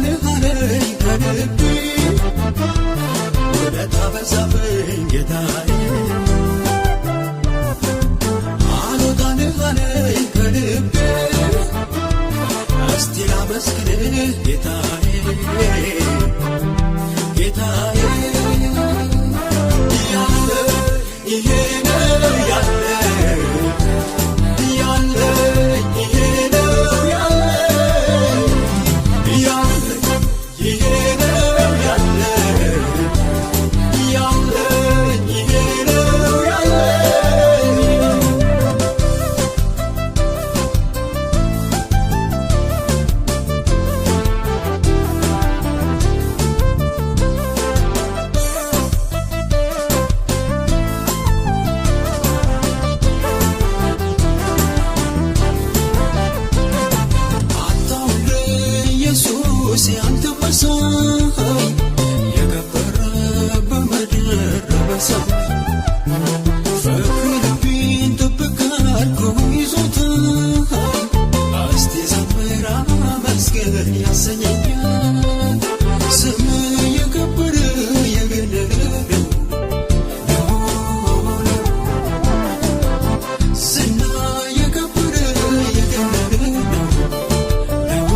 አልወጣልህ አለኝ ከልቤ፣ ውለታ በዛብኝ ጌታዬ። አልወጣልህ አለኝ ከልቤ፣ እስቲ ላመስግንህ ጌታዬ፣ ጌታዬ። ያለ ይሄ ነው ያለ፣ ያለ ይሄ ነው ያለ፣ ያለ ይሄ ነው ያለ፣ ያለ ይሄ ነው ያለ። አጣሁልህ ኢየሱስ ያንተ መሳይ፣ የከበረ በምድር በሰማይ። ፍቅር ልቤን ጥብቅ አድርጎ ይዞታል፣ እስቲ ዘምር አመስግን ያሰኘኛል። ስም የከበረ የገነነ ነው፣ ዝና የከበረ የገነነ ነው።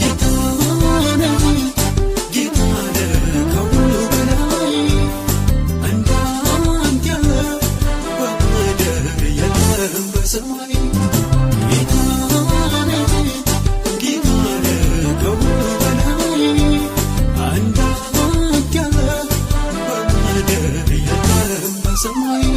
ጌታ ነህ፣ ጌታ ነህ ከሁሉ በላይ፣ እንዳንተ ያለ በምድር የለም በሰማይ። ጌታ ነህ፣ ጌታ ነህ ከሁሉ በላይ፣ እንዳንተ ያለ በምድር የለም በሰማይ።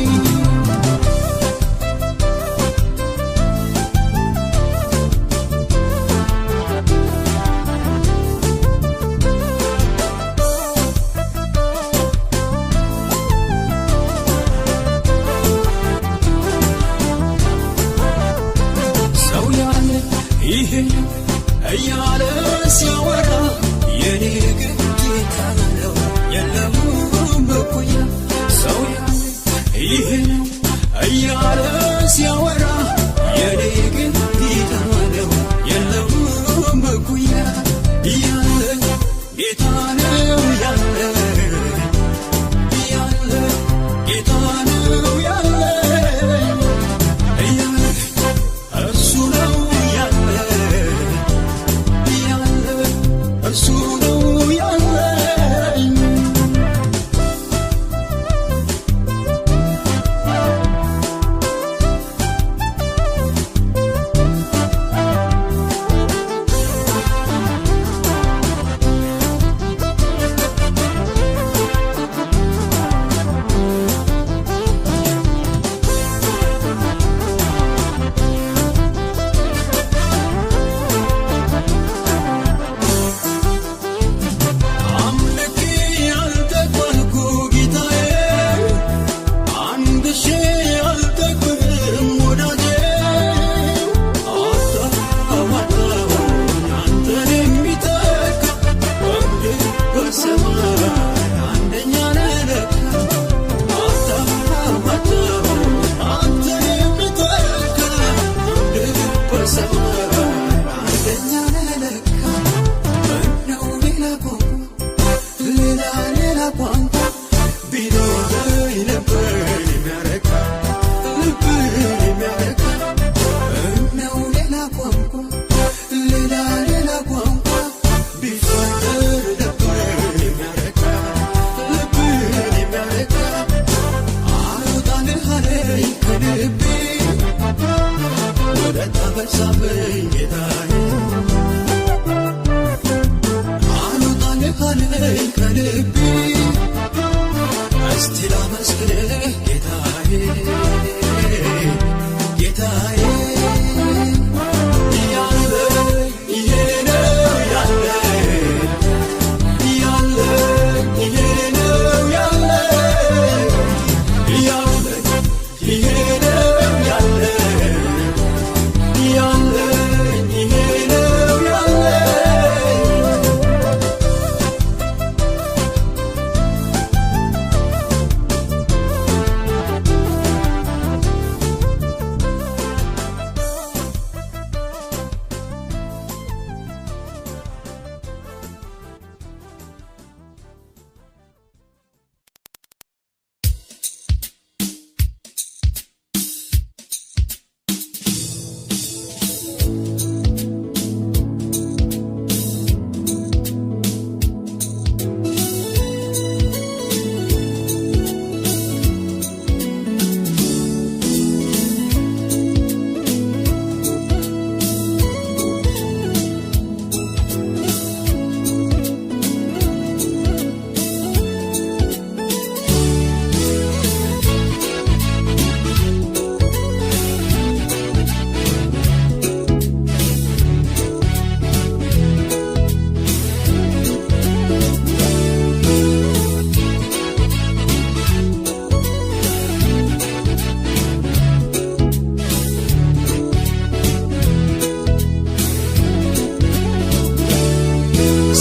ሰው ያለ ይሄ እያለ ሲያወራ፣ የኔ ግን ጌታ ነው የለውም እኩያ። ሰው ያለ ይሄ ነው እያለ ሲያወራ፣ የኔ ግን ጌታ ነው የለውም እኩያ። ያለ ጌታ ነው ያለ፣ ያለ ጌታ ነው ያለ፣ ያለ እሱ ነው ያለ፣ ያለ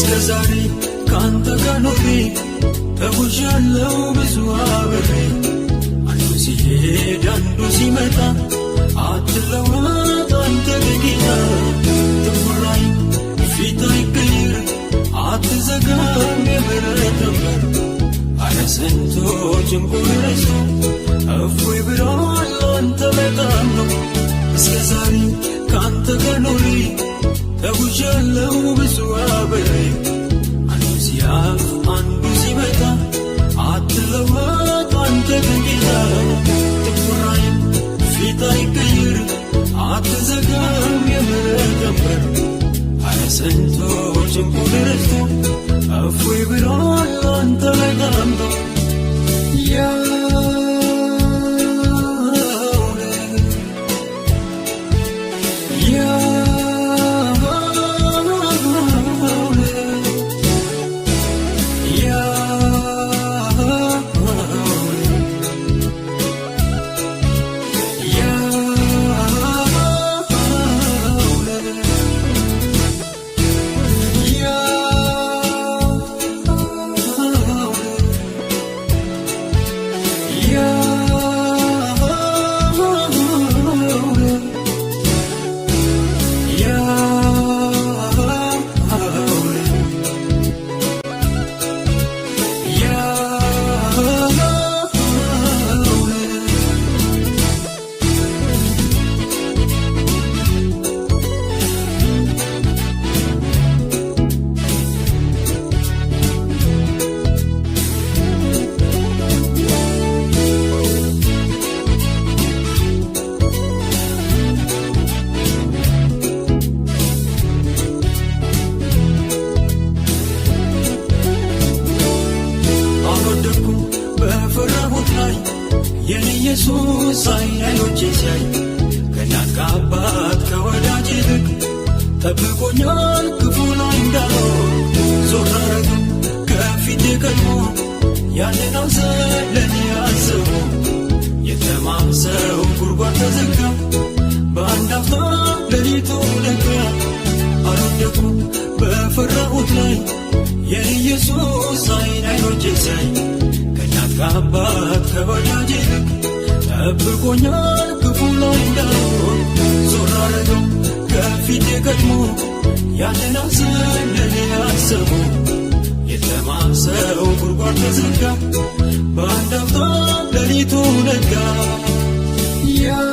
እስከ ዛሬ ካንተ ጋር ኖሬ ተጉዣለሁ ብዙ አብሬ። አንዱ ሲሄድ አንዱ ሲመጣ አትለወጥ አንተ ጌታ። ትኩራይ ፊት አይቀይር አትዘጋም የምህረት በር። አረ ስንቱ ጭንቁን ረስቶ እፎይ ብሏል አንተ በጣም ነው። እስከ ዛሬ ካንተ ጋር ኖሬ ተጉዣለሁ ብዙ አብሬ። አንዱ ሲያልፍ አንዱ ሲመጣ አትለወጥ አንተ ጌታ። ትኩራይ ፊት አይቀይር አትዘጋም የምህረት በር። አረ ስንቱ ጭንቁን ረስቶ እፎይ ብሏል አንተ በጣም ነው። ያው ነህ፣ ያው ነህ፣ ያው ነህ፣ ያው ነህ፣ አልወደኩም በፈራሁት ላይ የኔ ኢየሱስ አይን አይኖቼ ሲያይ ከእናት ከአባት ከወዳጅ ይልቅ ጠብቆኛል ክፉ ላይ እንዳልሆን። ዞር አረገው ከፊቴ ቀድሞ ያንን ሐዘን ለኔ አስቦ። የተማሰው ጉድጓድ ተዘጋ በአንድ አፍታ ሌሊቱ ነጋ። አልወደኩም በፈራሁት ላይ የኔ ኢየሱስ አይን አይኖቼ ሲያይ ከእናት ከአባት ከወዳጅ ይልቅ ጠብቆኛል ክፉ ላይ እንዳልሆን። ዞር አረገው ከፊቴ ቀድሞ ያንን ሐዘን ለኔ አስቦ። የተማሰው ጉድጓድ ተዘጋ በአንድ አፍታ ሌሊቱ ነጋ። ያው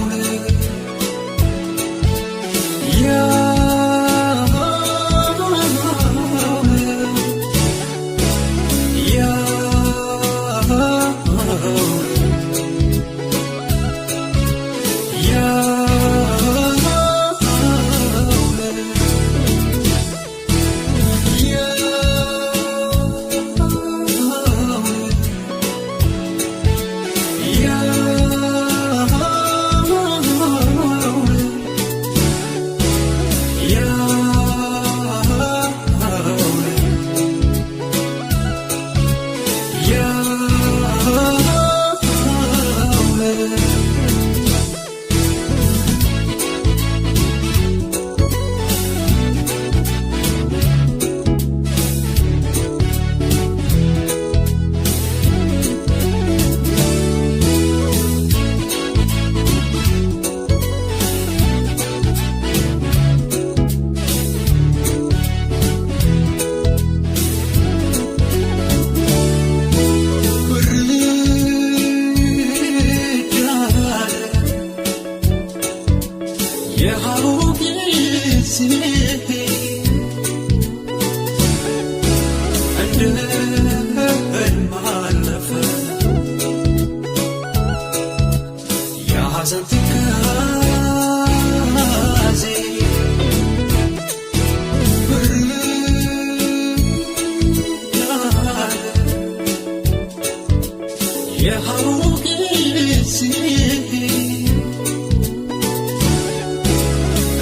ነህ፣ ያው ነህ፣ ያው ነህ፣ ያው ነህ፣ የሐዘን ትካዜ ብርድ አለ የሐሩር ጊዜ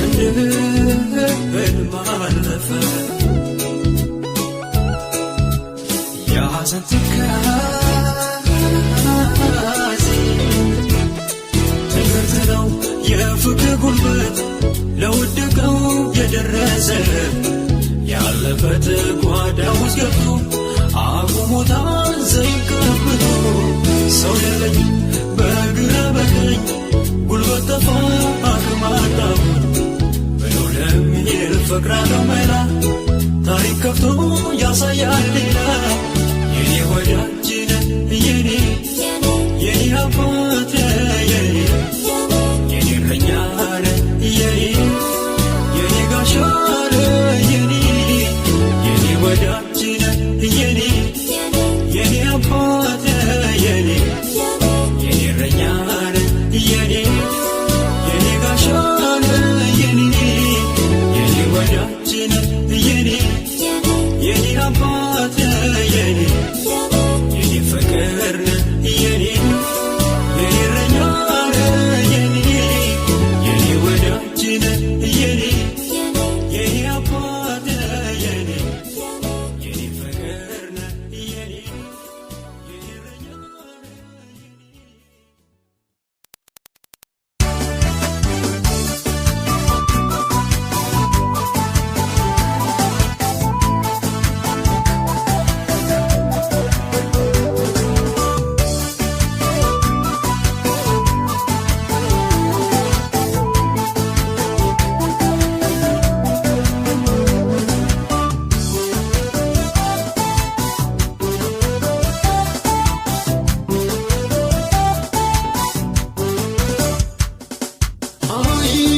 እንደ ሕልም አለፈ የሐዘን ትካዜ። ትምህርት ነው የፍቅር ጉልበት ለወደቀው። የደረሰ ያለበት ጓዳ ውስጥ ገብቶ አቁሞታል ዘይት ቀብቶ። ሰው የለኝ በግራ በቀኝ፣ ጉልበት ጠፋ አቅም አጣሁኝ ብሎ ለሚል ፈቅራለሁ መላ፣ ታሪክ ከፍቶ ያሳያል ሌላ። የኔ ወዳጅ ነህ የኔ፣ የኔ አባት የኔ፣ የኔ እረኛ ነህ የኔ፣ የኔ ጋሻ ነህ የኔ። የኔ ወዳጅ ነህ የኔ፣ የኔ አባት የኔ፣ የኔ እረኛ ነህ የኔ፣ የኔ ጋሻ ነህ የኔ። የኔ ወዳጅ ነህ የኔ፣ የኔ አባት የኔ፣ የኔ ፍቅር ነህ የኔ፣ የኔ እረኛ ነህ የኔ። የኔ ወዳጅ ነህ የኔ፣ የኔ አባት የኔ፣ የኔ ፍቅር ነህ የኔ፣ የኔ እረኛ ነህ የኔ።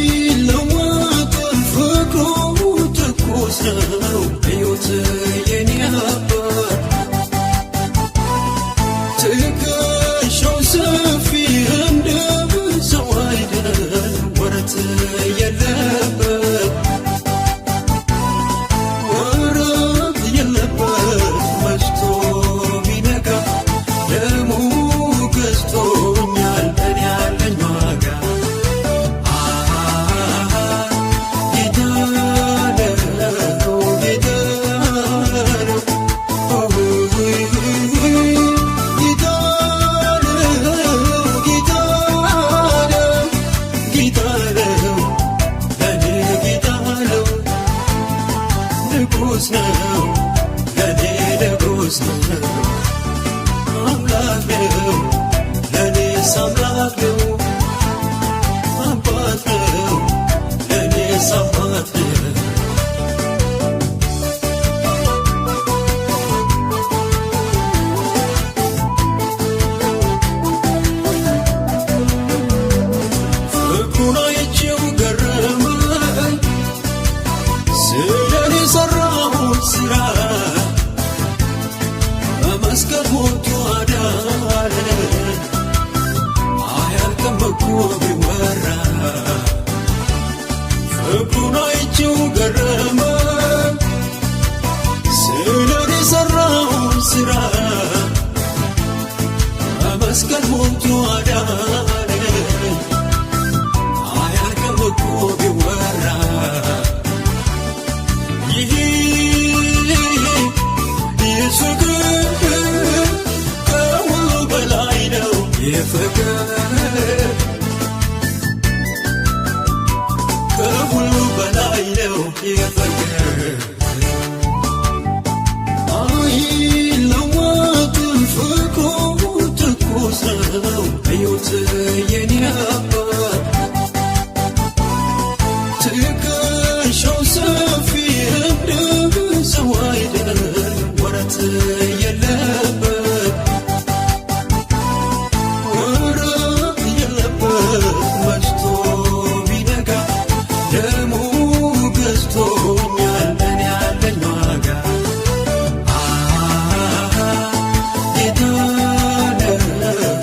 አይለወጥም ፍቅሩ ትኩስ ነው፣ እዩት የኔ አባት፣ ትከሻው ሰፊ እንደ ሰው አይደል፣ ወረት የለበት፣ ወረት የለበት። መሽቶ ቢነጋ ደሙ ገዝቶኛል፣ እኔ ያለኝ ዋጋ። ጌታ ነው፣ ጌታ ነው፣ ጌታ ነው፣ ጌታ ነው፣ ጌታ ነው፣ ለኔ ጌታ ነው፣ ንጉሥ ነው፣ ለኔ ንጉሥ ነው፣ አምላክ ነው፣ ለኔስ አምላክ ነው፣ አባት ነው፣ ለኔስ አባት ነው። ፍቅሩን አይቼው ገረመኝ፣ ስለኔ ሰራሁት ስራ፣ በመስቀል ሞቶ አዳነኝ። አያልቅም እኮ ቢወራ። ፍቅሩን አይቼው ገረመኝ፣ ስለኔ ሰራሁት ስራ፣ በመስቀል ሞቶ አዳነኝ። አያልቅም እኮ ቢወራ። ይህ ፍቅር ከሁሉ በላይ ነው። ይህ ፍቅር ከሁሉ በላይ ነው። ይህ ፍቅር አይለወጥም፣ ፍቅሩ ትኩስ ነው። እዩት የኔ አባት፣ ትከሻው ሰፊ እንደ ሰው አይደል፣ ወረት የለበት፣ ወረት የለበት። መሽቶ ቢነጋ ደሙ ገዝቶኛል፣ እኔ ያለኝ ዋጋ። ጌታ ነው፣ ጌታ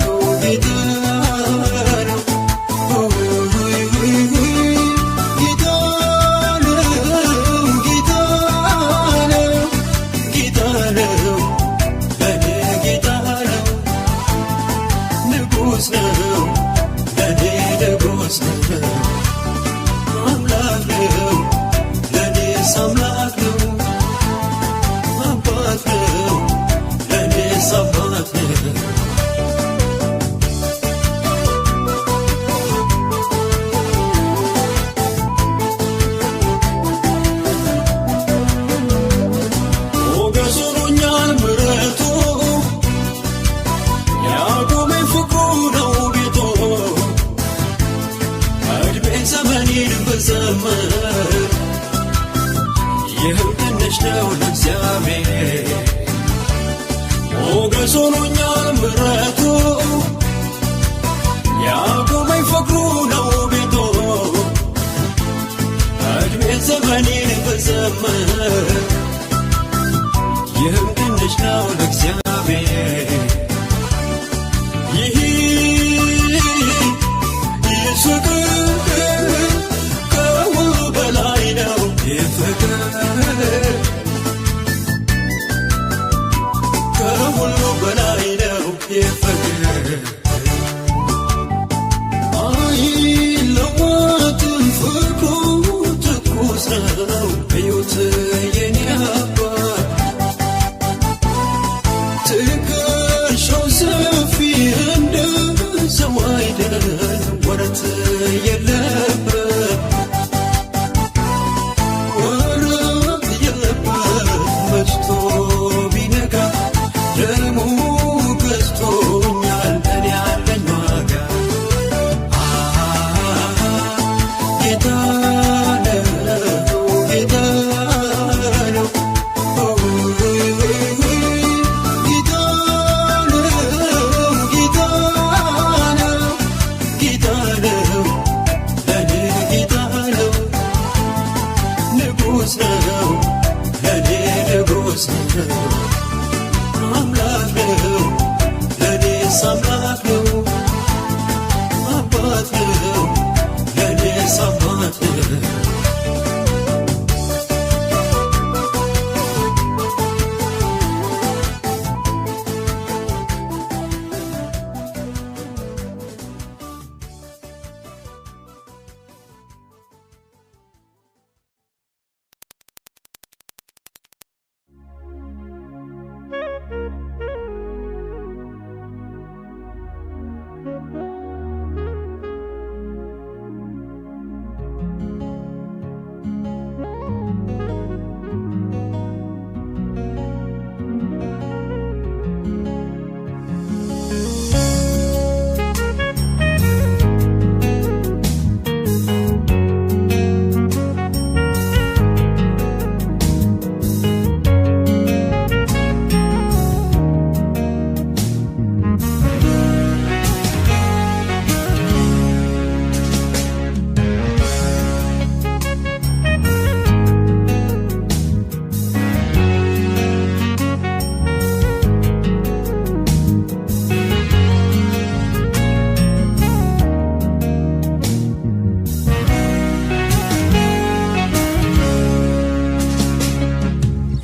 ነው፣ ጌታ ነው፣ ጌታ ነው፣ ጌታ ነው፣ ለኔ ጌታ ነው፣ ንጉሥ ነው፣ ለኔ ንጉሥ ነው፣ አምላክ ዘመኔን ብዘምር ይህም ትንሽ ነው ለእግዚአብሔር። ሞገስ ሆኖኛል ምሕረቱ፣ ያቆመኝ ፍቅሩ ነው ቤቱ። እድሜ ዘመኔን ብዘምር ይህም ትንሽ ነው ለእግዚአብሔር። ይህ ፍቅር ከሁሉ በላይ ነው። ይህ ፍቅር ከሁሉ በላይ ነው። ይህ ፍቅር አይለወጥም። ፍቅሩ ትኩስ ነው። እዩት የኔ አባት፣ ትከሻው ሰፊ፣ እንደ ሰው አይደል፣ ወረት የለበት፣ ወረት የለበት። መሽቶ ቢነጋ ደሙ ገዝቶኛል፣ እኔ ያለኝ ዋጋ። ጌታ ነው፣ ጌታ ነው፣ ጌታ ነው፣ ጌታ ነው፣ ጌታ ነው፣ ለኔ ጌታ ነው፣ ንጉሥ ነው፣ ለኔ ንጉሥ ነው፣ አምላክ ነው፣ ለኔስ አምላክ ነው፣ አባት ነው፣ ለኔስ አባት ነው።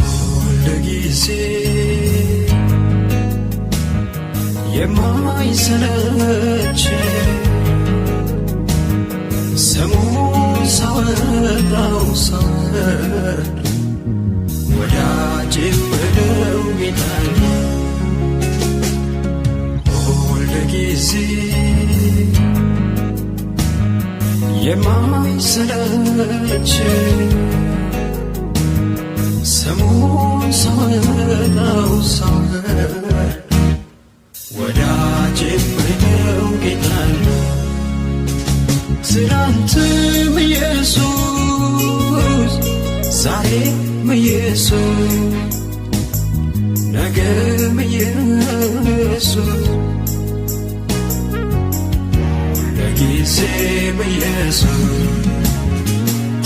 ሁልጊዜ የማይሰለች ስሙን ሳወጣው ሳወርድ ወዳጅ የምለው ጌታዬ፣ ሁልጊዜ የማይሰለች ስሙን ሳወጣው ሳወርድ ወዳጅ የምለው ጌታዬ። ትናንትም ኢየሱስ፣ ዛሬም ኢየሱስ፣ ነገም ኢየሱስ፣ ለጊዜም ኢየሱስ።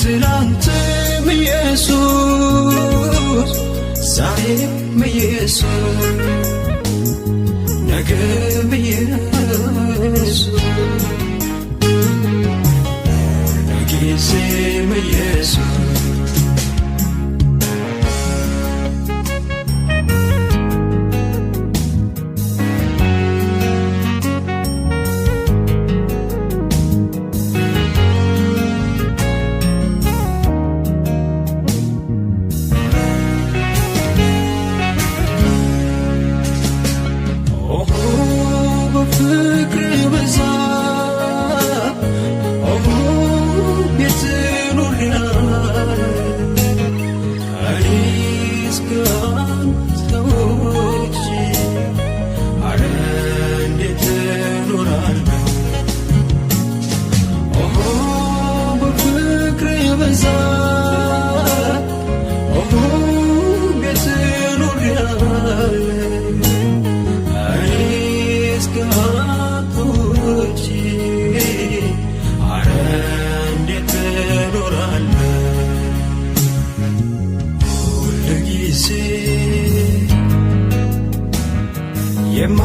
ትናንትም ኢየሱስ፣ ዛሬም ኢየሱስ፣ ነገም ኢየሱስ፣ ለጊዜም ኢየሱስ። ኦሆ በፍቅር ብዛት፣ ኦሆ የት ኖሬአለሁ። ሲበዛ ኦሆ ቤት ኖሬያለሁ እኔ እስከ አንተ ውጪ አረ እንዴት እኖራለሁ ሁል ጊዜ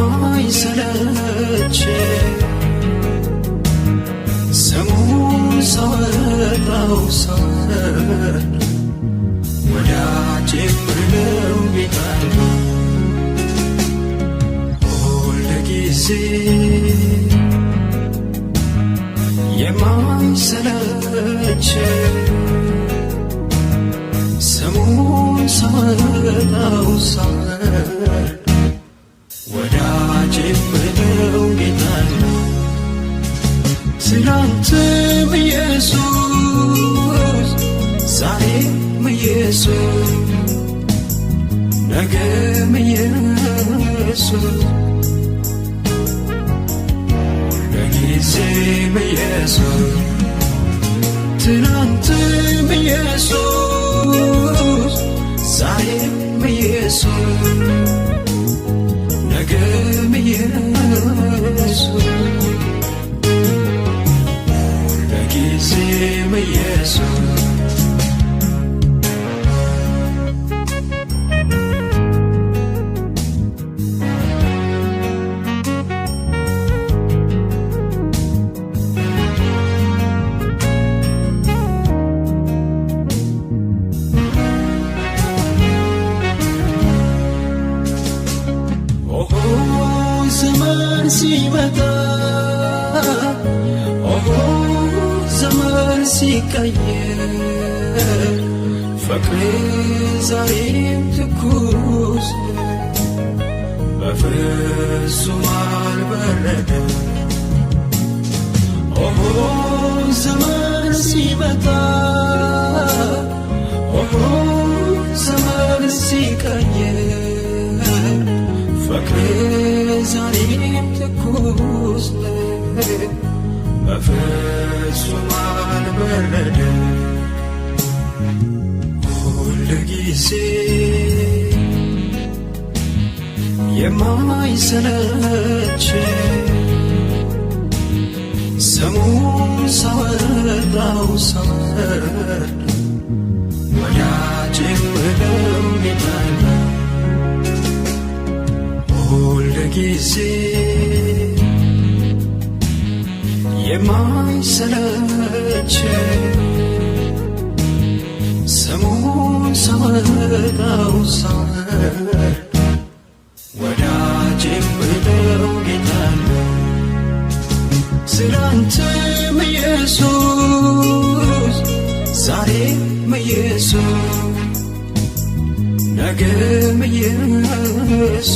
የማይሰለች ስሙን ሳወጣው ሳወርድ ወዳጄ የምለው ጌታ ነው። ሁል ጊዜ የማይሰለች ስሙን ሳወጣው ሳወርድ ወዳጄ የምለው ጌታ ነው። ትናንትም ኢየሱስ፣ ዛሬም ኢየሱስ፣ ነገም ኢየሱስ፣ ለጊዜም ኢየሱስ። ትናንትም ኢየሱስ፣ ዛሬም ኢየሱስ፣ ነገም ኢየሱስ፣ ለጊዜም ኢየሱስ። ኦሆ ዘመን ሲመጣ፣ ኦሆ ዘመን ሲቀየር፣ ፍቅር ዛሬም ትኩስ በፍጹም አልበረደም። ኦሆ ዘመን ሲመጣ፣ ኦሆ ዘመን ሲቀየር፣ ፍቅር ዛሬም ትኩስ በፍጹም አልበረደም። ሁል ጊዜ የማይሰለች ስሙን ሳወጣው ሳወርድ ወዳጄ የምለው ጌታ ነው። ሁል ጊዜ የማይሰለች ስሙን ሳወጣው ሳወርድ ወዳጄ የምለው ጌታ ነው። ትናንትም ኢየሱስ፣ ዛሬም ኢየሱስ፣ ነገም ኢየሱስ፣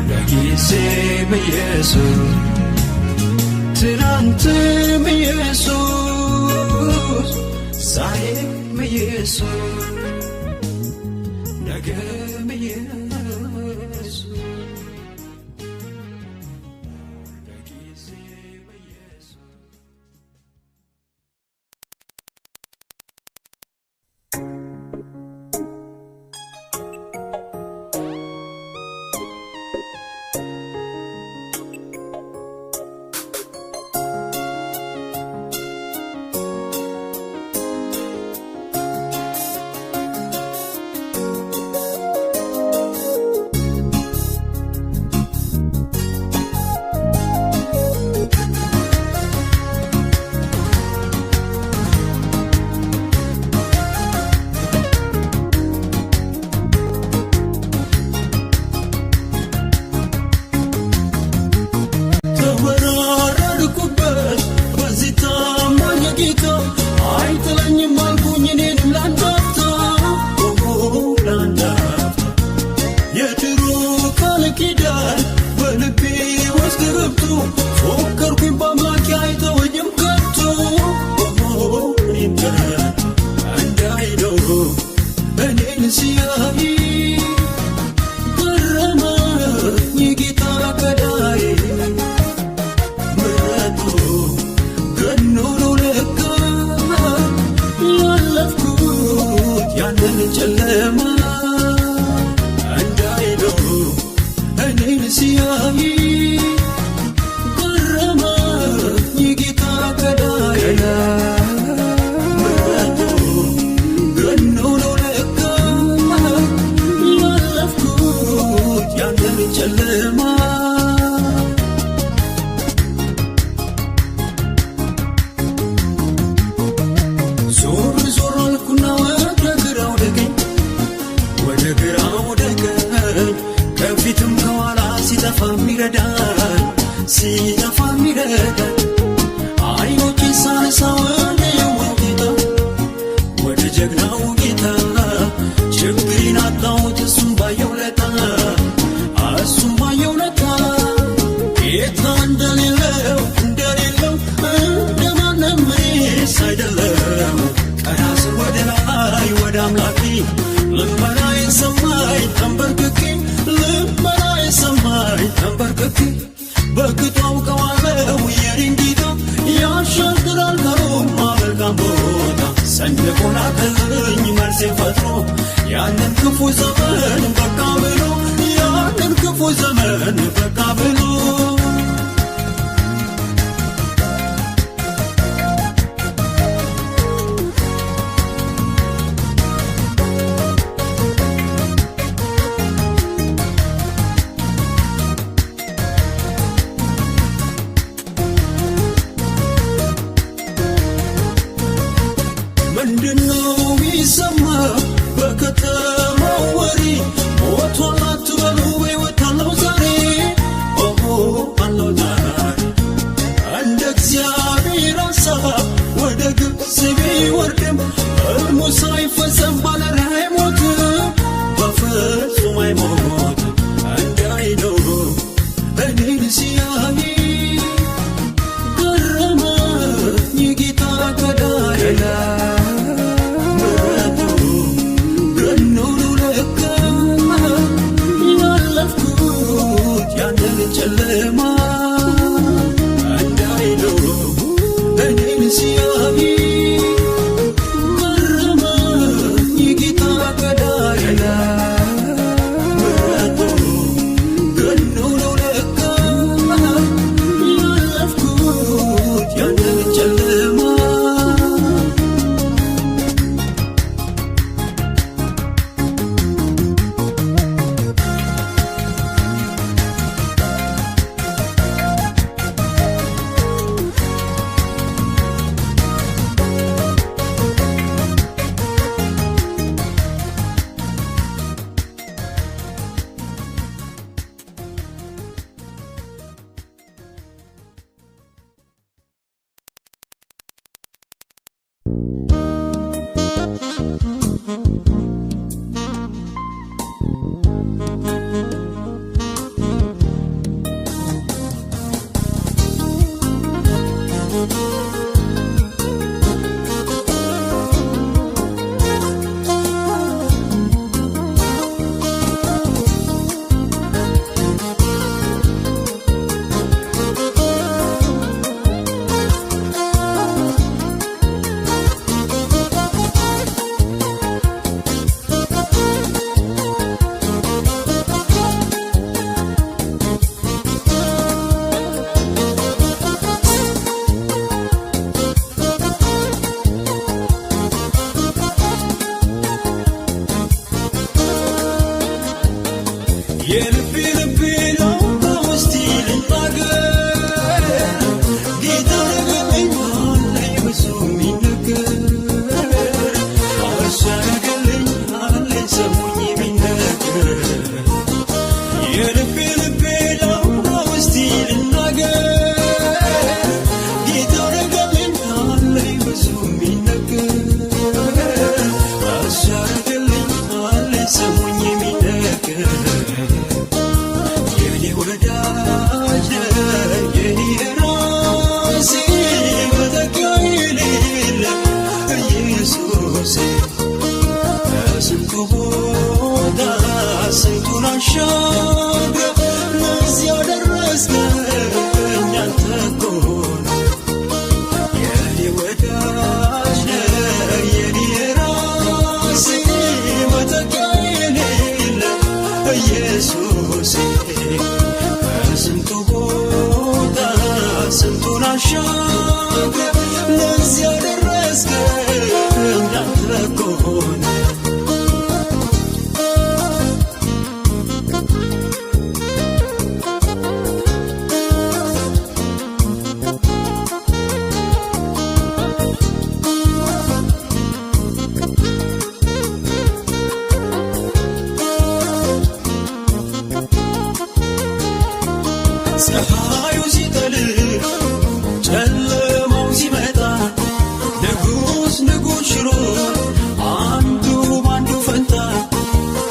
ለጊዜም ኢየሱስ። ትናንትም ኢየሱስ፣ ዛሬም ኢየሱስ፣ ነገም ኢየሱስ፣ ለጊዜም ኢየሱስ። ሳሻግር አልቀሩም መልካም ቦታ ሰንቆ ላከልኝ መልሴን ፈጥሮ ያንን ክፉ ዘመን በቃ ብሎ፣ ያንን ክፉ ዘመን በቃ ብሎ። ምንድነው ሚሰማ በከተማው ወሬ? ሞቷል አትበሉ፣ በሕይወት አለው ዛሬ፣ ኦሆ አለው ዛሬ። እንደ እግዚአብሔር ሐሳብ ወደ ግብፅ ቢወርድም ሕልሙ ሳይፈጸም ባለራዕይ አይሞትም፣ በፍጹም አይሞትም። እንዳይኖ እኔን ሲያይ ገረመኝ ጌታ ከዳይ ምሕረቱ ገኖ ነው ለካ። ያለፍኩት ያንን ጨለማ እንዳይኖ እኔን ሲያይ ገረመኝ ጌታ ከዳይ ምሕረቱ ገኖ ነው ለካ። ያለፍኩት ያንን ጨለማ። የልቤ ልቤ ላውጣ እስቲ ልናገር፣ ጌታ ያረገልኝ አለኝ ብዙ የሚነገር፣ እርሱ ያረገልኝ አለኝ ሰሙኝ የሚነገር። የልቤ ልቤ ላውጣ እስቲ ልናገር፣ ጌታ ያረገልኝ አለኝ ብዙ የሚነገር፣ እርሱ ያረገልኝ አለኝ ሰሙኝ የሚነገር። የኔ ወዳጅ የኔ ራሴ መተኪያ የሌለ ኢየሱሴ፣ ከስንቱ ቦታ ስንቱን አሻግረህ ለዚህ ያደረስከኝ አንተ እኮ ነህ። የኔ ወዳጅ የኔ ራሴ መተኪያ የሌለ ኢየሱሴ፣ ከስንቱ ቦታ ስንቱን አሻግረህ ለዚህ ያደረስከኝ አንተ እኮ ነህ። ፀሐዩ ሲጠልቅ ጨለማው ሲመጣ ንጉሥ ንጉሥ ሽሮ አንዱ ባንዱ ፈንታ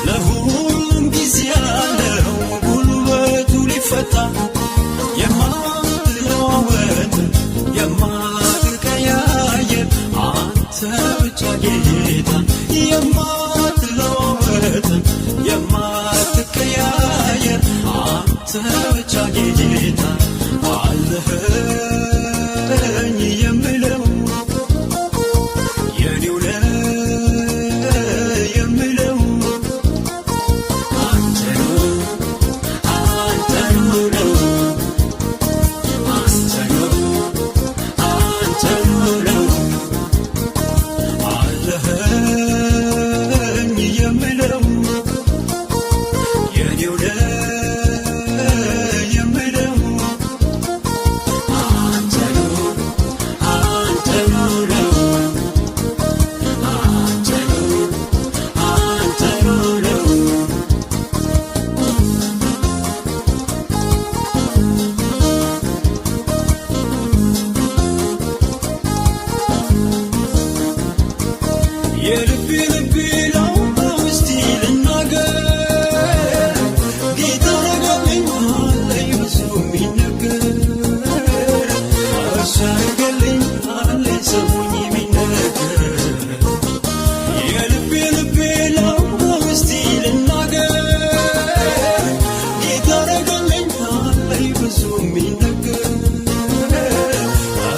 ለሁሉም ጊዜ ያለው ጉልበቱ ሊፈታ የማትለዋወጥ የማትቀያየር አንተ ብቻ ጌታ፣ የማትለዋወጥ የማትቀያየር አንተ ብቻ ጌታ አለኸኝ።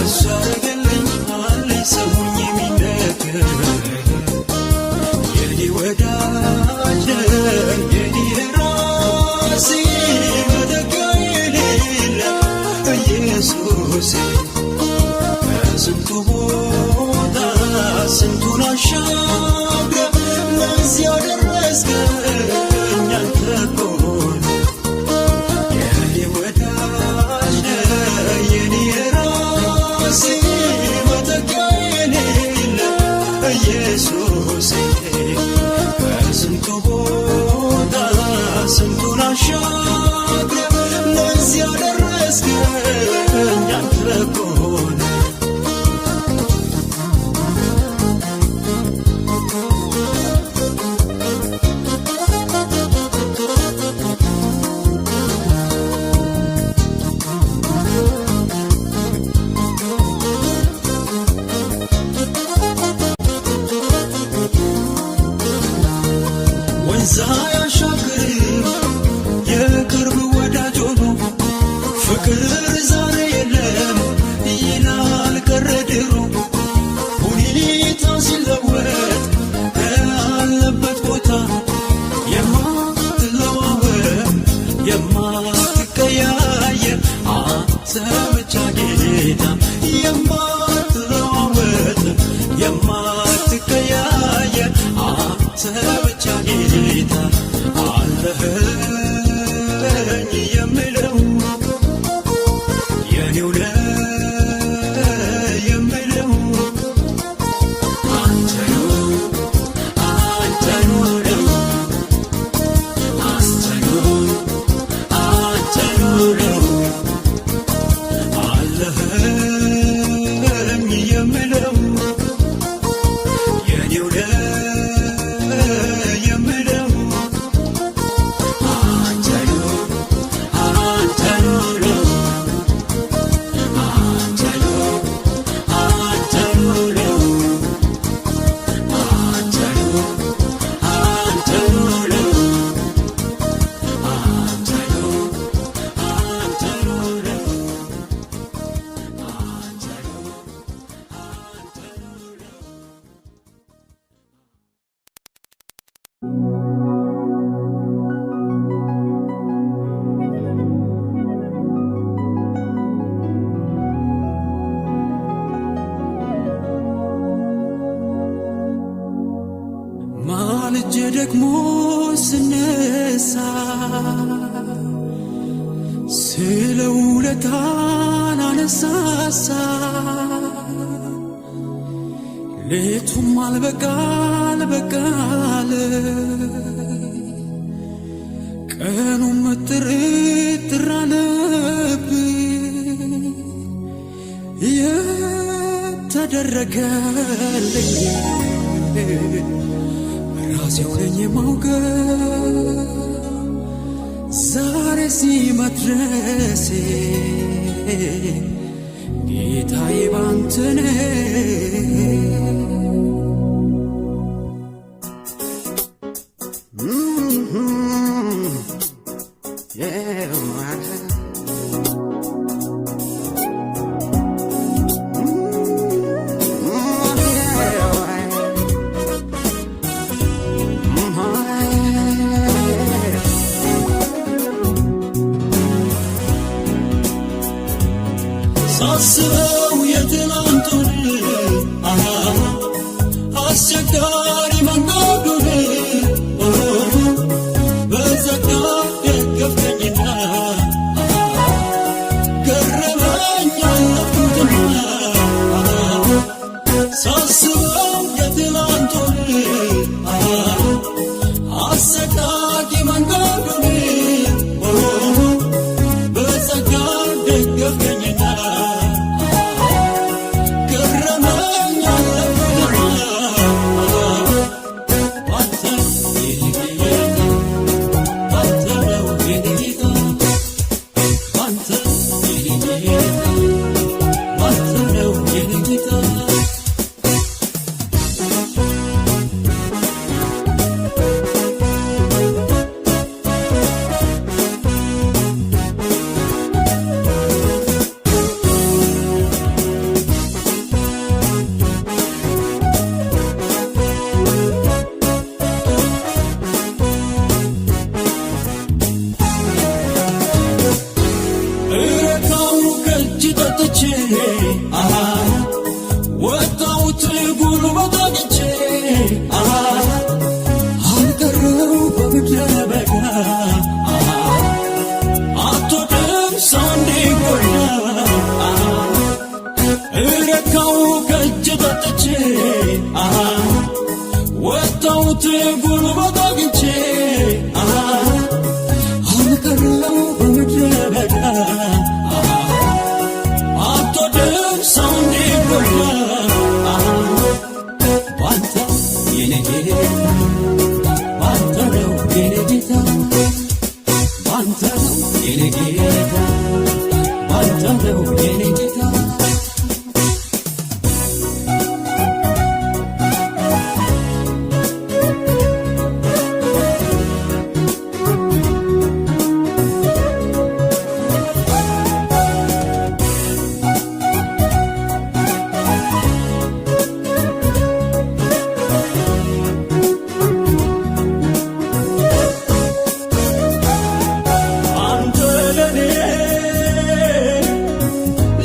እሱ ያረገልኝ አለኝ ሰሙኝ የሚነገር። የኔ ወዳጅ የኔ ራሴ መተኪያ የሌለ ኢየሱሴ፣ ከስንቱ ቦታ ስንቱን አሻግረህ ለዚህ ያደረስከኝ አንተ እኮ ነህ። የኔ ወዳጅ ነህ የኔ ራሴ መተኪያ የሌለ ኢየሱሴ፣ ከስንቱ ቦታ ስንቱን አሻግረህ ለዚህ ያደረስከኝ አንተ እኮ ነህ። ወንዝ አያሻግርም የቅርብ ወዳጅ ሆኖ፣ ፍቅር ዛሬ የለም ይላል ቀረ ድሮ። ሁኔታ ሲለወጥ ካለበት ቦታ የማትለዋወጥ የማትቀያየር አንተ ብቻ ጌታ፣ የማትለዋወጥ የማትቀያየር አንተ ብቻ ጌታ፣ አለኸኝ የምለው የኔው ነህ የምለው አንተኑ አንተኑ ነው፣ አንተኑ አንተኑ ነው። አለኸኝ የምለው የኔው ነህ የምለው አንተኑ አንተኑ ነው፣ አንተኑ አንተኑ ነው፣ አንተኑ አንተኑ ነው፣ አንተኑ አንተኑ ነው፣ አንተኑ አንተኑ ነው። ማልጄ ደግሞ ስነሳ ስለ ውለታ ላነሳሳ ሌቱም አልበቃል በቃል ቀኑም ጥርጥር አለብኝ የተደረገልኝ ራሴው ነኝ የማውቀው ዛሬ እዚህ መድረሴ ጌታዬ ባንተ ነው። Yeah, man. Yeah. ሳስበው የትናንቱን ከሰው ከእጅ ጠጥቼ አሃ ወጣሁት ጉልበት አግኝቼ አሃ አሁን ቀረሁ በምድረ በዳ አሃ አትወድም ሰው እንዲጎዳ አሃ ባንተ የኔ ጌታ፣ ባንተ ነው የኔ ጌታ፣ ባንተ ነው የኔ ጌታ፣ ባንተ ነው የኔ ጌታ። አንተ ለኔ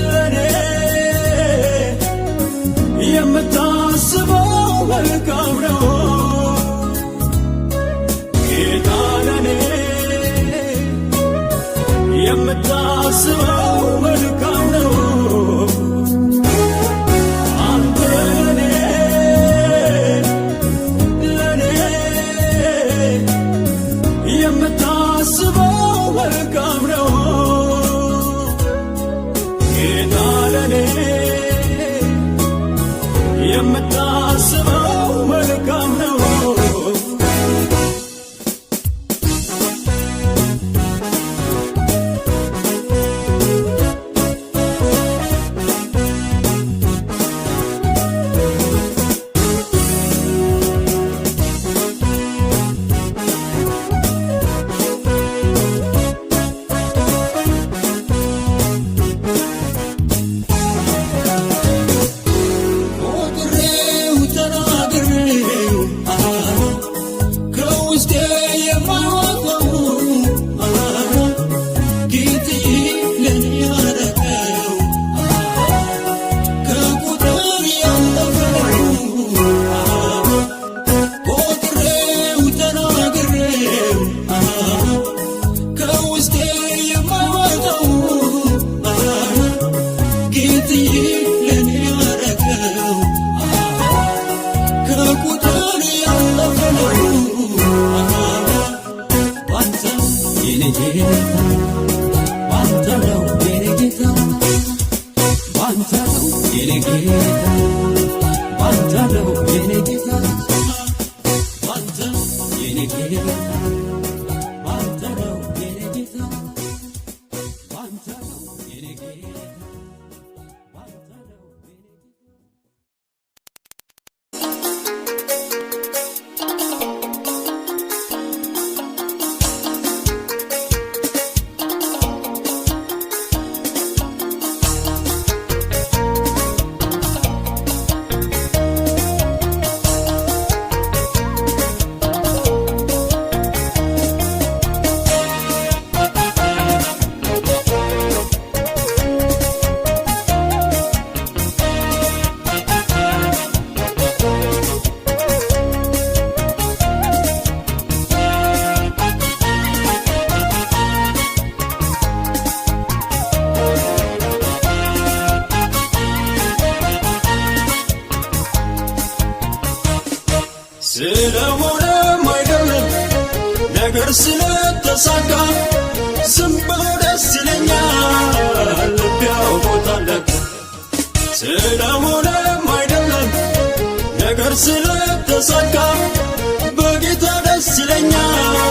ለኔ የምታስበው መልካም ነው ጌታ፣ ለኔ የምታስበው መልካም ነው። አንተ ለኔ ለኔ የምታስበው መልካም ነው ጌታ፣ ለኔ የምታስበው መልካም ነው። ቆጥሬው ተናግሬው ከውስጤ የማይወጣው ጌትዬ ለኔ ያደረገው ከቁጥር ያለፈ ነው። ቆጥሬው ተናግሬው ከውስጤ የማይወጣው ጌትዬ ለኔ ያደረገው ከቁጥር ያለፈ ነው። ባንተ የኔ ጌታ፣ ባንተ ነው የኔ ጌታ፣ ባንተ ነው የኔ ጌታ፣ ባንተ ነው የኔ ጌታ፣ ባንተ የኔ ጌታ፣ ባንተ ነው የኔ ጌታ፣ ባንተ ነው የኔ ጌታ፣ ባንተ ነው የኔ ጌታ። ስለሆነም አይደለም ነገር ስለተሳካ ዝም ብሎ ደስ ይለኛል፣ ልቤ ያውቆታል ለካ። ስለሆነም አይደለም ነገር ስለተሳካ በጌታ ደስ ይለኛል፣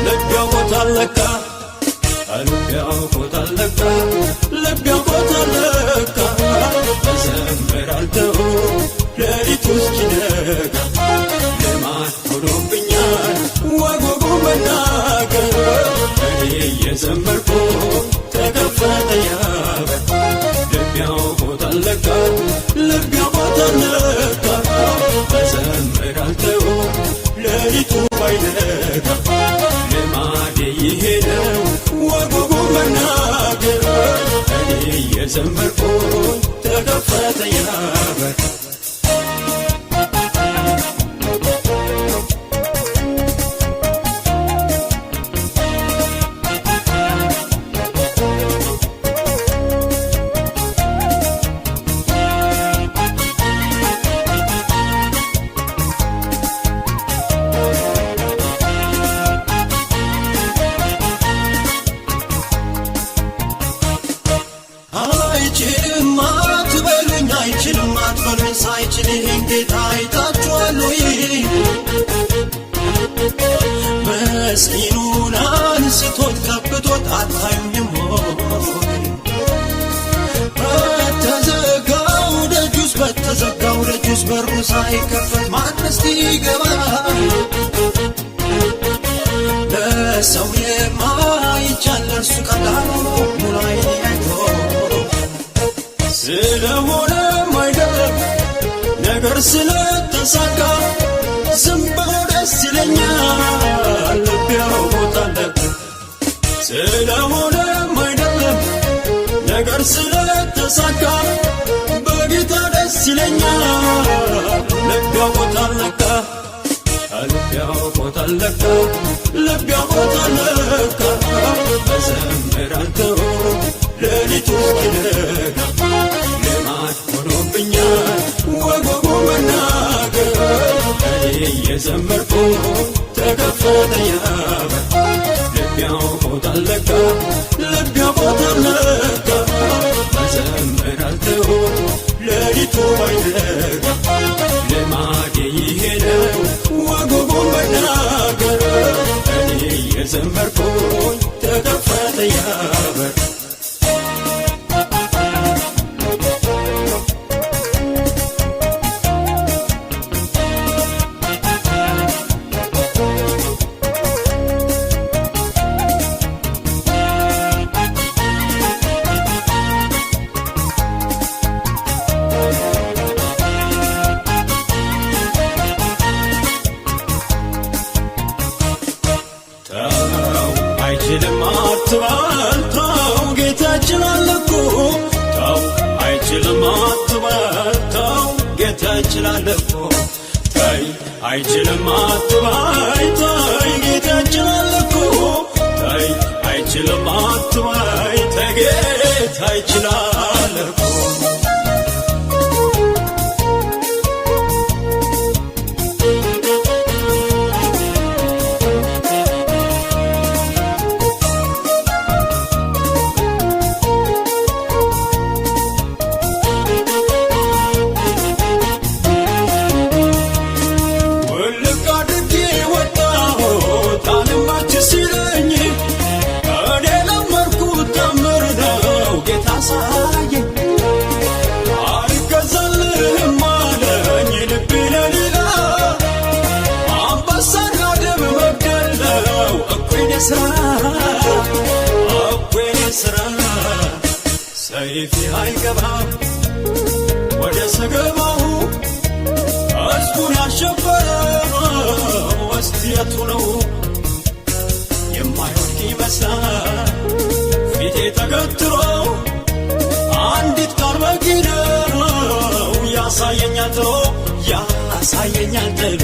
ልቤ ያውቆታል ለካ፣ ልቤ ያውቆታል ለካ፣ ልቤ ያውቆታል ለካ። እዘምራለሁ ሌሊቱ እስኪነጋ፣ ልማድ ሆኖብኛል ወጉ መናገር። እኔ እየዘመርኩ ተከፈተ ያበር። ልቤ ያውቆታል ለካ፣ ልቤ ያውቆታል ለካ። እዘምራለሁ ሌሊቱ ባይነጋ፣ ልማዴ ይሄ ነው ወጉ መናገር። እኔ እየዘመርኩ ተከፈተ ያበር። ጌታ አይታችኋል ወይ? ምስኪኑን አንስቶት ቀብቶት አታዩኝም ወይ? በተዘጋው ደጅ ውስጥ፣ በተዘጋው ደጅ ውስጥ በሩ ሳይከፈት ማንስ ይገባል? ለሰው የማይቻል ለእርሱ ቀላል ሆኖ ሙላዬ አይቶ። ስለሆነም አይደለም ነገር ስለተሳካ ዝም ብሎ ደስ ይለኛል፣ ልቤ ያውቆታል። ስለሆነም አይደለም ነገር ስለተሳካ በጌታ ደስ ይለኛል፣ ልቤ ያውቆታል ለካ፣ ልቤ ያውቆታል ለካ፣ ልቤ ያውቆታል ለካ። እዘምራለሁ ሌሊቱ እስኪነጋ፣ ልማድ ሆኖብኛል ወግ ወጉ መናገር። እኔ እየዘመርኩ ተከፈተ ያ በር። ልቤ ያውቆታል ለካ፣ ልቤ ያውቆታል ለካ። እዘምራለሁ ሌሊቱ ባይነጋ፣ ልማዴ ይሄ ነው ወግ ወጉን መናገር። እኔ እየዘመርኩኝ ተከፈተ ያ በር። ተው አይችልም አትበል፣ ተው ጌታ ይችላል እኮ። ተው አይችልም አትበል፣ ተው ጌታ ይችላል እኮ። ተይ አይችልም አትበል፣ ተይ ጌታ ይችላል እኮ። ተይ አይችልም አትበል፣ ተይ ጌታ ይችላል እኮ። ውልቅ አድርጌ ወጣሁት አልማች ሲለኝ፣ እኔ ለመድኩት ታምር ነው ጌታ አሳየኝ። አልገዛልህም አለኝ ልቤ ለሌላ፣ አንበሳና ድብ መግደል ነው እኮ የኔ ሥራ፣ እኮ የኔ ሥራ። ሰይፌ አይገባም ወደ ሰገባው፣ ሕዝቡን ያሸበረው እስቲ የቱ ነው? የማይወድቅ ይመስላል ፊቴ ተገትሮ፣ አንዲት ቃል በቂ ነው ያሳየኛል ጥሎ፣ ያሳየኛል ጥሎ።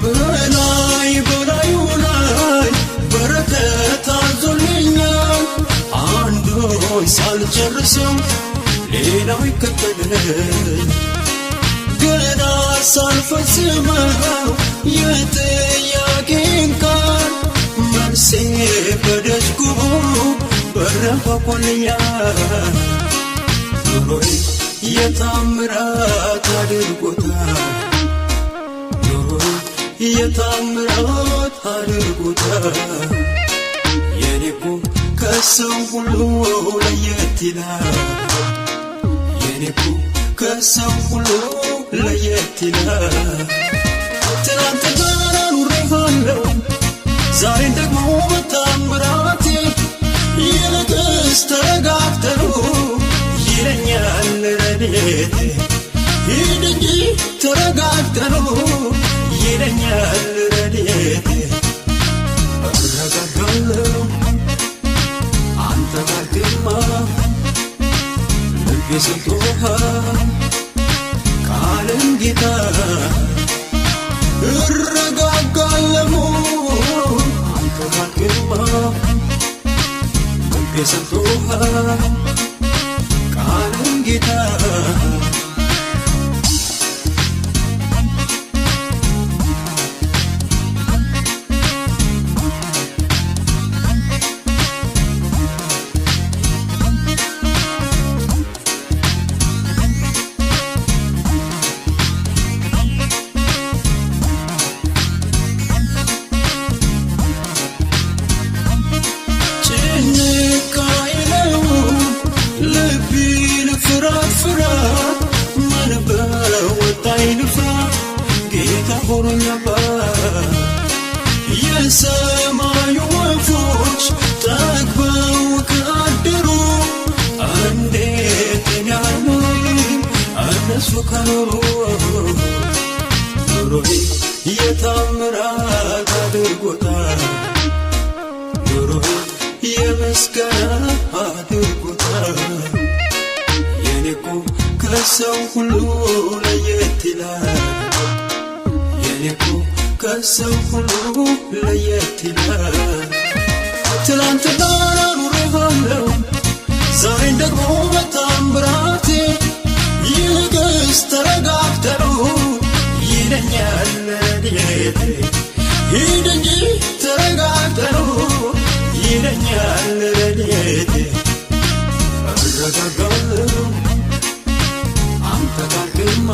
በላይ በላዩ ላይ በረከት አዞልኛል፣ አንዱን ሳልጨርሰው ሌላው ይከተለኝ። ገና ሳልፈጽመው የጥያቄን ቃል መልሴ በደጅ ቆሞ በር አንኳኳልኛል። ኑሮዬ የታምራት አድርጎታል፣ ኑሮዬ የታምራት አድርጎታል። የኔ እኮ ከሰው ሁሉ ለየት ይላል። የኔ እኮ ከሰው ሁሉ ለየት ይላል። ትናንትና ኑሬሃለሁ፣ ዛሬን ደግሞ በታምራቴ። ይልቅስ ተረጋግተው ይለኛል ረድኤቴ። ሂድ እንጂ ተረጋግተው ይለኛል ረድኤቴ። እረጋጋለሁ አንተ ካልክማ፣ ልቤ ሰምቶሃል ቃልን ጌታ። እረጋጋለሁ አንተ ካልክማ፣ ልቤ ሰምቶሃል ቃልን ጌታ። ጭንቅ አይለውም ልቤን ፍርሃት ፍርሃት። ምን በወጣኝ ልፍራ? ጌታ ሆኖኝ አባት። የሰማዩ ወፎች ጠግበው ካደሩ እንዴት እኔ አልኖርም እነሱ ከኖሩ? ኑሮዬ የታምራት አድርጎታል። ኑሮዬ የምስጋና አድርጎታል። የኔ እኮ ከሰው ሁሉ ለየት ይላል። የኔ እኮ ከሰው ሁሉ ለየት ይላል። ትላንትና ኑሬሃለሁ፣ ዛሬን ደግሞ በታምራቴ። ይልቅስ ተረጋግተው ይለኛል ረድኤቴ። ሂድ እንጂ ተረጋግተው ይለኛል ረድኤቴ። እረጋጋለሁ አንተ ካልክማ፣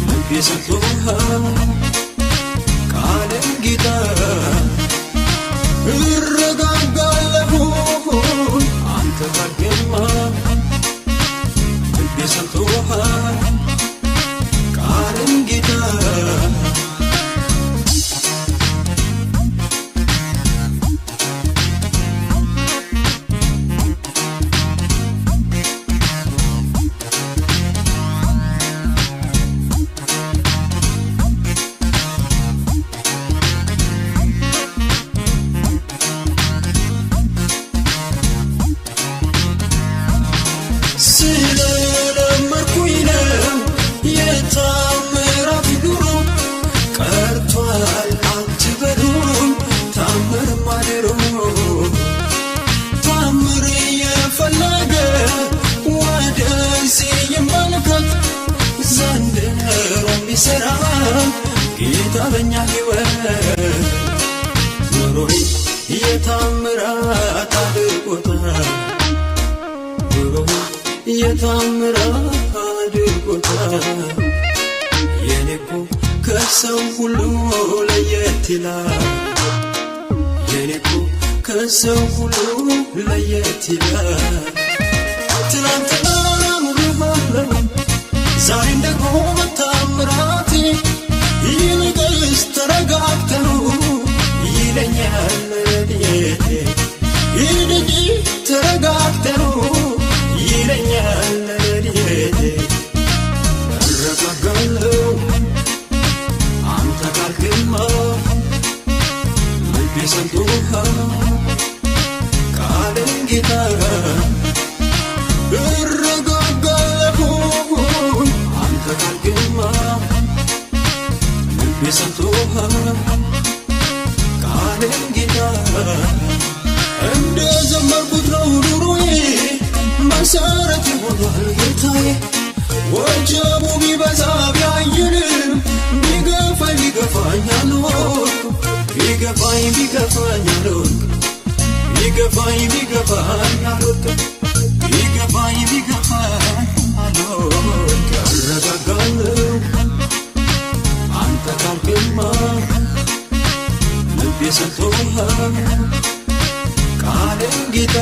ልቤ ሰምቶሃል ቃልን ጌታ። እረጋጋለሁ አንተ ካልክማ፣ ልቤ ሰምቶሃል ቃልን ጌታ። ስለለመድኩኝ ነው የታምራት ኑሮ። ቀርቷል አትበሉኝ ታምር ማደሮ። ታምር የፈለገ ወደዚህ ይመልከት፣ ዘንድሮ የሚሠራ ጌታ በኛ ሕይወት። ኑሮዬ የታምራት አድርጎታል። ኑሮዬ የታምራት አድርጎታል። የኔ እኮ ከሰው ሁሉ ለየት ይላል። የኔ እኮ ከሰው ሁሉ ለየት ይላል። ትናንትና ኑሬሃለሁ፣ ዛሬን ደግሞ በታምራቴ። ይልቅስ ተረጋግተው ይለኛል ረድኤቴ። ሂድ እንጂ ተረጋግተው ይለኛል ረድኤቴ። እረጋጋለሁ አንተ ካልክማ፣ ልቤ ሰምቶሃል ቃልን ጌታ። እረጋጋለሁ አንተ ካልክማ፣ ልቤ ሰምቶሃል ቃልን ጌታ። እንደ ዘመርኩት ነው ኑሮዬ፣ መሰረት ሆኗል ጌታዬ። ወጀቡ ቢበዛ ቢያይልም ቢገፋኝ ቢገፋኝ አልወድቅም። ቢገፋኝ ቢገፋኝ አልወድቅም። ቢገፋኝ ቢገፋኝ አልወድቅም። ቢገፋኝ ቢገፋኝ አልወድቅም። እረጋጋለሁ አንተ ካልክማ፣ ልቤ ሰምቶሃል ቃልን ጌታ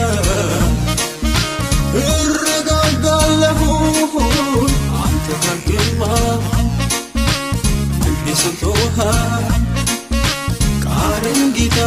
እረጋጋለሁ አንተ ካልክማ ልቤ ሰምቶሃል ቃልን ጌታ።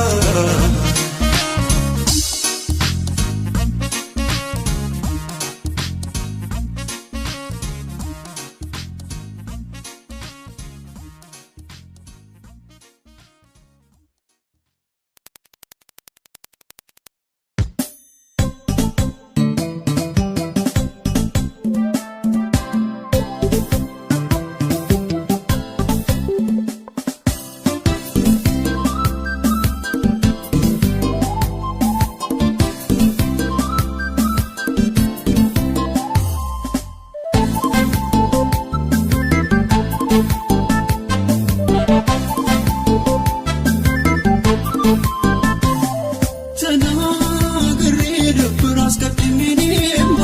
ተናግሬ ነበር አስቀድሜ እኔማ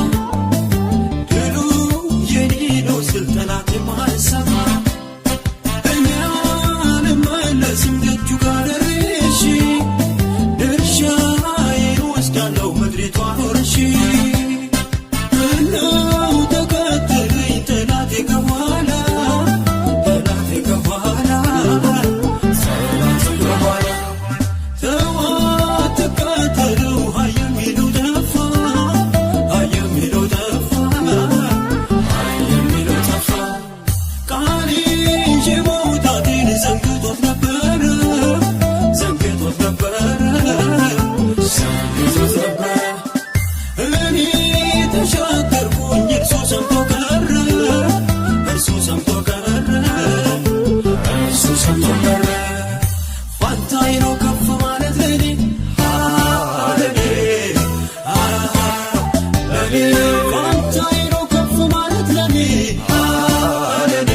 ድሉ የኔ ነው ስል ጠላት የማይሰማ እኔ አልመለስም ደጁ ጋር ደርሼ ድርሻዬን ወስዳለሁ ምድሪቷን ወርሼ። ምነው ተከተለኝ ጠላቴ ከኋላ፣ ጠላቴ ከኋላ፣ ጠላቴ ከኋላ። ተው አትከተለው ሃይ የሚለው ጠፋ፣ ሃይ የሚለው ጠፋ፣ ሃይ የሚለው ጠፋ። ቃል ይዤ መውጣቴን ዘንግቶት ነበረ፣ ዘንግቶት ነበረ፣ ዘንግቶት ነበረ። እኔ ተሻገርኩኝ እርሱ ሰምቶ ቀረ፣ እርሱ ሰምቶ ቀረ፣ እርሱ ሰምቶ ቀረ። ፋንታዬ ነው ከፍ ማለት ለኔ፣ ለኔ፣ ለኔ። ፋንታዬ ነው ከፍ ማለት ለኔ፣ ለኔ፣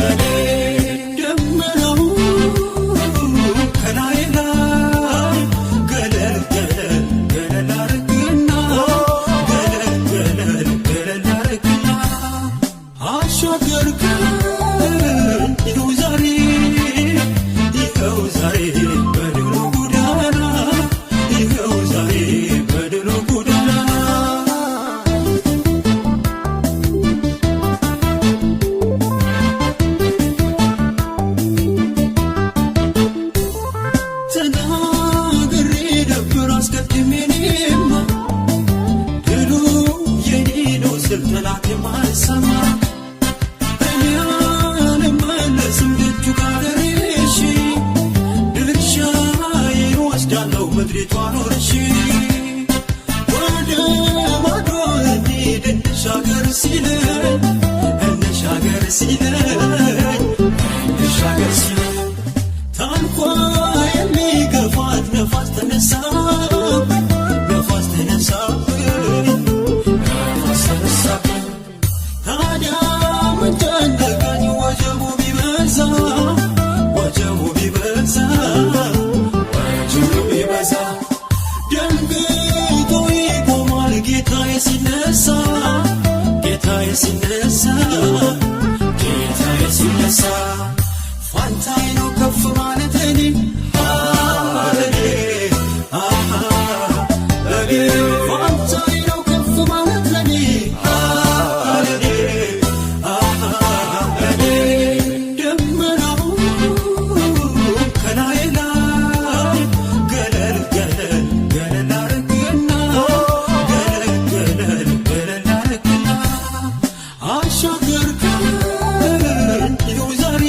ለኔ። ደመናው ከላይ ላይ ገለል ገለል ገለል አርግና፣ ገለል ገለል ገለል አርግና አሻገርከን ይኸው ዛሬ፣ ይኸው ዛሬ በድሉ ጎዳና፣ ይኸው ዛሬ በድሉ ጎዳና። ተናግሬ ነበር አስቀድሜ እኔማ ድሉ የኔ ነው ስል ጠላት የማይሰማ እኔ አልመለስም ደጁ ጋር ደርሼ ድርሻዬን ወስዳለሁ ምድሪቷን ወርሼ። ወደ ማዶ እንሂድ እንሻገር ሲለኝ፣ እንሻገር ሲለኝ፣ እንሻገር ሲለኝ ታንኳ የሚገፋት ነፋስ ተነሳብኝ፣ ነፋስ ተነሳብኝ፣ ነፋስ ተነሳብኝ። ታዲያ ምን ጨነቀኝ ወጀቡ ቢበዛ፣ ወጀቡ ቢበዛ፣ ወጀቡ ቢበዛ። ደንግጦ ይቆማል ጌታዬ ሲነሳ፣ ጌታዬ ሲነሳ፣ ጌታዬ ሲነሳ። ፋንታዬ ነው ከፍ ማለት እኔ፣ ለኔ፣ ለኔ። ፋንታዬ ነው ከፍ ማለት ለኔ፣ ለኔ፣ ለኔ። ደመናው ከላይ ላይ ገለል ገለል ገለል አርግና፣ ገለል ገለል ገለል አርግና አሻገርከን ይኸው ዛሬ።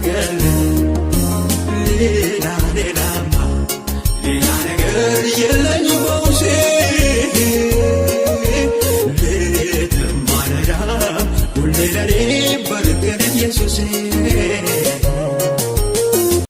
ነገር፣ ሌላ ሌላማ ሌላ ነገር የለኝም በውስጤ። ሌትም ማለዳ ሁሌ ለኔ በርግን ኢየሱሴ።